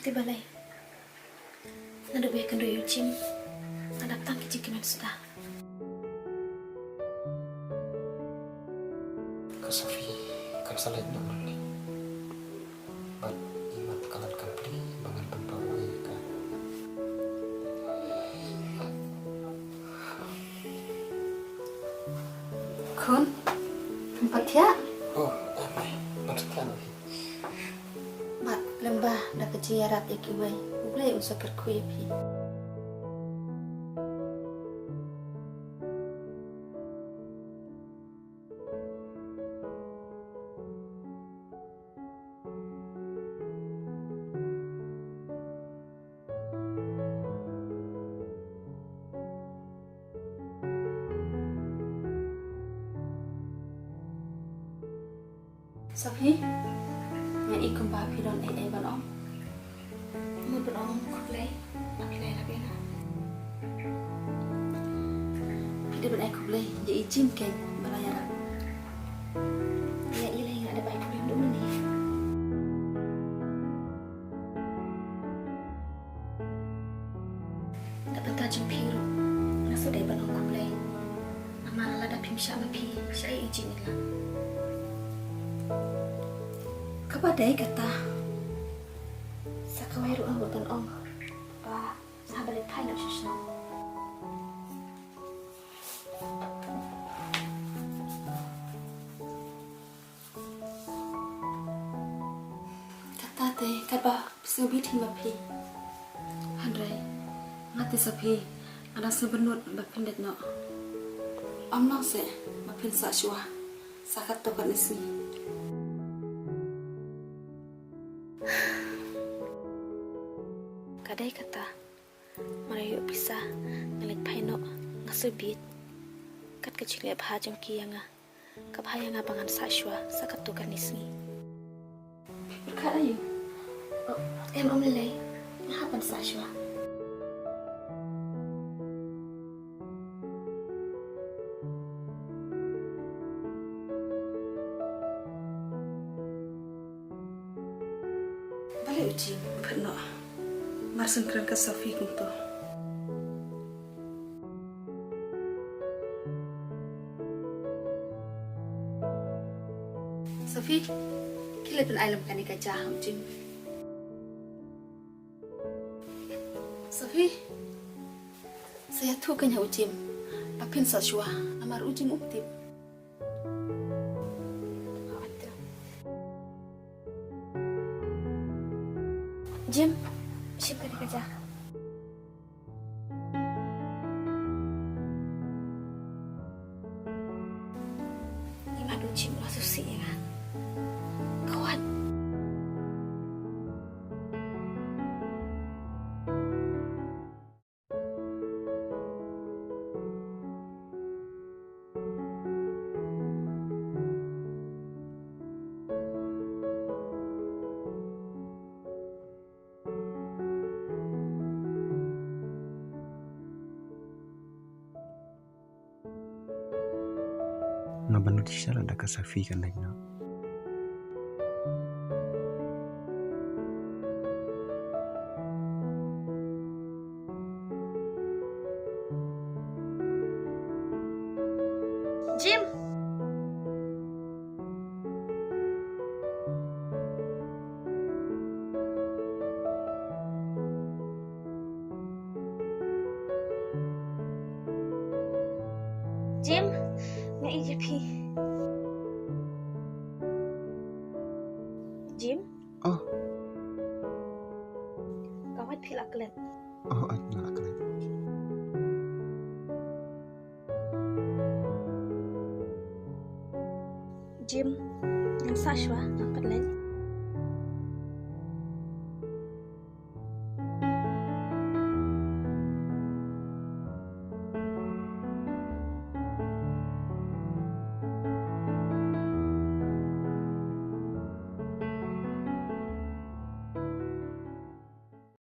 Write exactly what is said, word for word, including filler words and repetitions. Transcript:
Te balei? Naduh ba ïakynduh ïa u Jim, nga dap tang ki jingkmen suda. Ka Sophie kam sa leit noh mynne. Bad i mat ka lad kam plie ba ngan pynpaw ïa ka. Khun, pynpathiah. Oh, em, pynpathiah noh. Bad lem bha da ka jingïarap ïa kiwei, U Blei un sa kyrkhu ïa phi. Sophie, nga i kumba phi don ei ei ban ong. Mut ban ong khublei, ba phi la ïarap ïa nga. Phi dei ban ai khublei ïa i Jim keiñ ba la ïarap. Ïa i lei nga dei ban ai khublei mynne. Da bynta jong phi ruh nga shu dei ban ong khublei. Namar lada phim shah ma phi, shaei i Jim i lah. Kaba dei kata, sa kawei ruh nga mut ban ong ba sa haba leit phai noh sha shnong. Kata te katba phi sngewbit hi ma phi. Hynrei nga te Sophie, nga dang sngewbynnud ba phin leit noh. Ym long seh ba phin sah shuwa sa katto katne sngi. Ka dei kata. Mar ïoh pisa nga leit phai noh, nga sngewbit. Kat ka jingleh bha jong ki ïa nga, ka bha ïa nga ba ngan sah shuwa sa katto katne sngi. Pyrkhat aïu? Oh, em, ym lei lei. Nga hap ban sah shuwa. Balei u Jim u phet noh? Mar sngewkren ka Sophie kumto. Sophie, khie leit pynai lem kane ka ja ha u Jim. Sophie, sa ïathuh kane ha u Jim ba phin sah shuwa, namar u Jim um tip. Jim, shim kane ka ja. Imat u Jim u la sngewsih ïa nga. Ka wan. Nga bynnud shisha lada ka Sophie kan leit noh. Jim. Jim, nga ïeit ïa phi. Jim? Oh. Ka wait phi la klet. Oh, oh, nga la klet. Jim, ngan sah shuwa, ngan pat leit.